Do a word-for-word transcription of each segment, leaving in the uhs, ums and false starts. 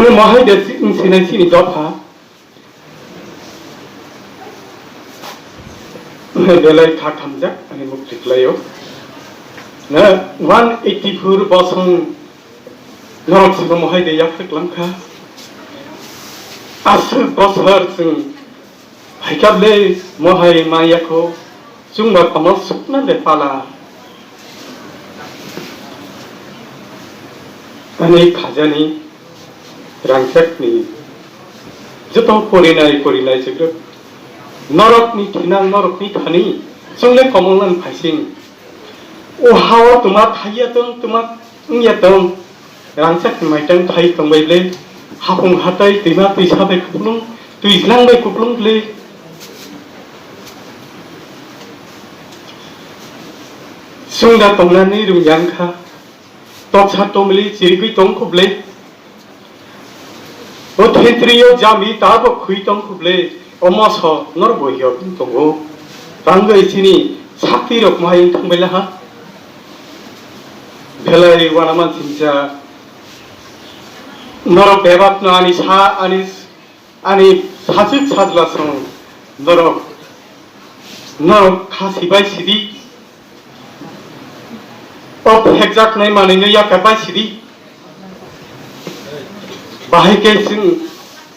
Mohai de si-, wng sinai chini dopha. Belai kha khamjak ani mukti kwlaio. Na one eighty four bosong norok sino mohai de yaphre klam kha. Aswk bosor chwng haikable mohai maya kho chwngba komo sukna de pala. Ani khajani rangchakni joto porinai porinai chwkrwk norokni thinang norokni thani chwngle komolnani phaising. O hao twma thaiya tong, twma wngya tong. Rangchakni maitang thai tongbai ble. Hapung hatai twima twisa bai kuplung, twijlang bai kuplung ble. Sungda tongnani rung yang kha. Toksa tomli chirigwi tong khuble. O thentrio jami tabo khwi tong khuble. O moso nor bo yok tongo. Tangwi chini sakti rok mai thangbai laha. Belai wana man sincha. Norok bebak no ani sa ani Ani sajwk sajla song norok, norok kha sibai sidi. O phekjaknai manwino yaka bai sidi. Bahai khe chwng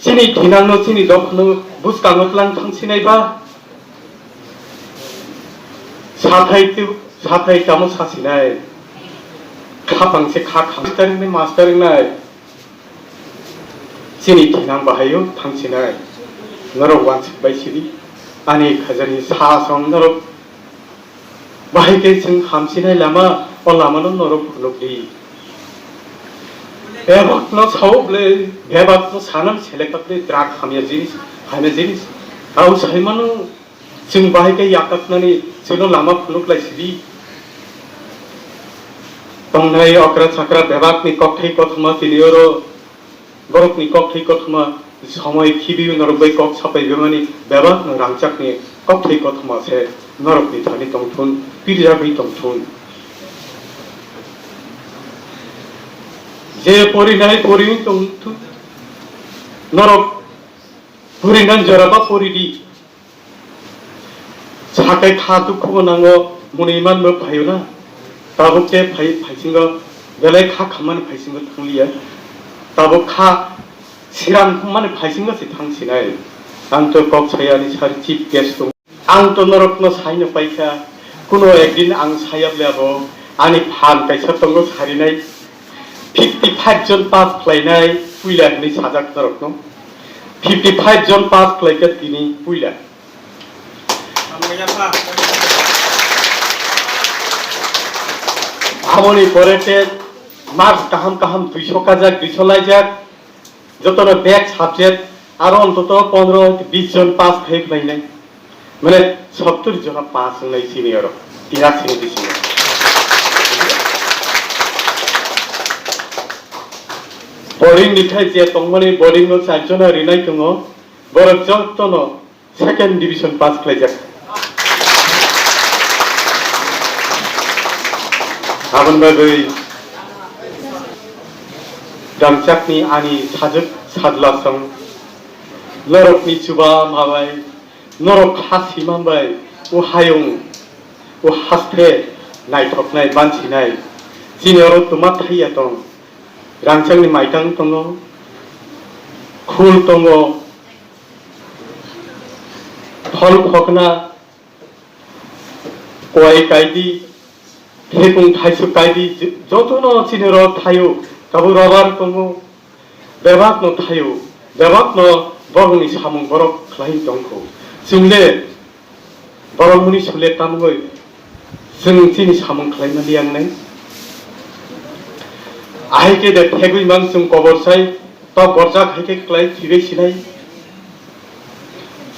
chini thinangno, chini dophano bwskango tlang thang sinai ba? Sathai tu, sathai tamo sasinai? Khapang se kha kha. Master ni master nai. Chini thinang bahaio thangsinai. Norok wansuk bai sidi. Ani khajani sa song norok bahai khe chwng hamsinai lama, o lamano norok phunukdi. Bebakno sao ble, bebakno sanam selekta ble drug hamya jinis, hamya jinis. Tao saimano Chwng bahai khe yaktaknani chwngno lama phunuk lai sidi. Tongnai okra chakra bebakni kokthai kothoma tini oro borokni kokthai kothoma somoi khibiwi norok bai kok sapai bemani bebakno rangchakni kokthai kothoma se norokni thani tongthun, pirjagwi tongthun. Je porinai poriwi tongthun, norok porinani jora ba poridi. Sakai kha dukhu bo nango, mwnwi manbo phaio na. Tabuk khe phai, phaisingo belai kha khammani phaisingo thangliya. Tabuk kha siram khammani phaisingo se thangsinai. Ang to kok saya ani sari chief guest tong. Ang to norokno saino paikha. Kuno ekdin ang saya ble abo ani phan kaisa tongo sarinai. Fifty five jon pass khlainai puila hinwi sajak norokno. Fifty five jon pass khlaikha tini puila. Aboni pore te mark kaham kaham duiso kajak, duiso laijak, jotono back subject aro ontoto pondro bis jon pass khai khlainai. Mane sottor jona pass wngnai senior, tirak sini bisingo. Boring ni khai je tongmani boring no char jona rinai tongo, borok jotono second division pass khlaijak. Aboni bagwi rangchakni ani sajwk sajla song norokni chuba mabai norok kha sima bai o hayung o haste naithoknai bansinai chini oro twma thaiya tong. Rangchakni maitang tongo, khul tongo, thol khokna, koi kaidi, thekung thaisuk kaidi, j-, jotono chini oro thaio, tabuk rubber tongo, bebakno thaio, bebakno borokni samung borok khlai tongkho. Chwngle Borok muni sule tamgwi chwng chini samung khlaimani yangnai. Ahai khe de thegwi mang chwng kobor sai, tok borjak hai khe klai thwibai sinai.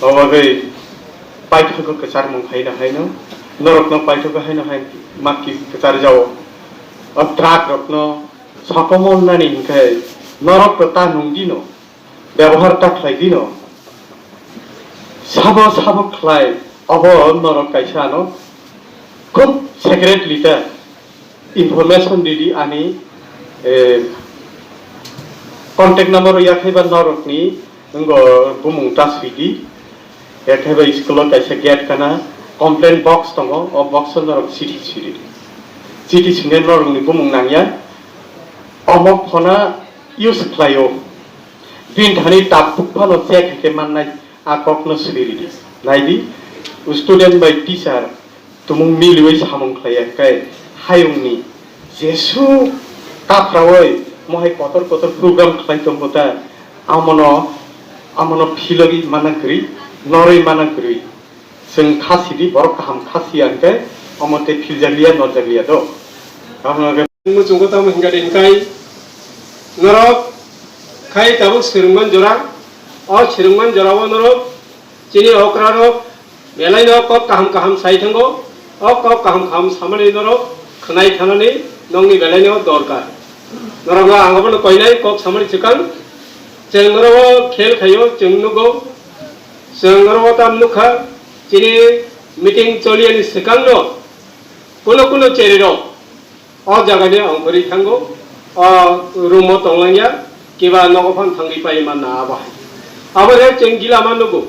O bagwi paithago kwcharmung haino haino, norokno paithago haino hai ma ki kwchar jao. O truck rokno sokomol nani hinkhe norok to ta nung dino. Byabohar ta khlai dino. Sabo sabo khlai, obo norok kaisa ano khub secretly ta information ridi ani, eh, Contact number o yakhaiba norokni wngbo bumung ta swidi. Yakhaiba school o kaisa gate kana complaint box tongo, o box o norok chithi swidi. Chithi swinai norokni bumung nangya. Omo phona use khlaio. Bini thani tabuk phano check hai khe mannai, a kokno swiridi. Naidi, student bai teacher tumung miliwi samung khlaiya khe hayungni jesu kaphrawi mohai kotor kotor program khlai tongo ta, amono, amono philogwi mana kwrwi, norwi mana kwrwi. Chwng kha sidi, borok kaham kha siya hwnkhe omo tei philjakliya, norjakliya do. Abono hwnkhe muchungo tamo hwnkha de hwnkhe norok khai tabuk swrwngman jora, o swrwngman jorao norok chini okrarok belaino kok kaham kaham sai thango, o kok kaham kaham samani norok khwnai thanani nokni belaino dorkar. Norokno ang abono koinai kok samani swkang chwng norok khel khaio, chwng nugo. Chwng oro tam nukha, chini meeting choliyani swkangno kuno kuno cherirok o jagani ongkhorwi thango, o room o tonglangya, kiba nogo phano thangwi pai manna abo hai. Abo rek chwng gila ma nugo,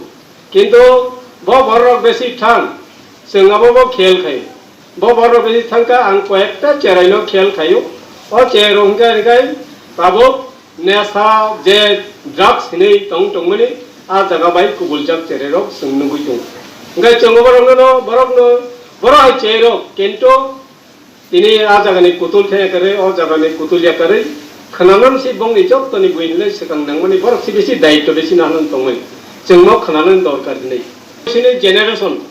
kintu bo bororok besi thang, chwng abo bo khel khai. Bo bororok besi thangkha, ang koyekta cheraino khel khaio. O cherok hwnkhe hwnkhe tabuk nesa je drugs hinwi tong tongmani a jaga bai kubuljak chererok chwng nugwi tongo. Hwnkhe chwng borokno, borokno, borok hai cherok kintu tini a jagani kutul khe yakarwi, o jagani kutul yakarwi khwnanani se bongni jottoni buini le swkang nangmani borok se bisi daityo bisi nahnan tongmani chwngno khwnanani dorkar hinwi. Sini generation,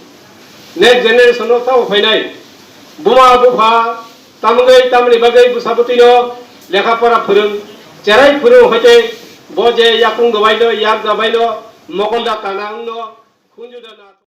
next generation no tamo phainai buma bupha tamgwi tamni bagwi bwsa bwtwino lekha pora phwrwng, cherai phwrwng hoite bo je yakung dobaino, yak dobaino, mokol da kana wngno, khunju da na.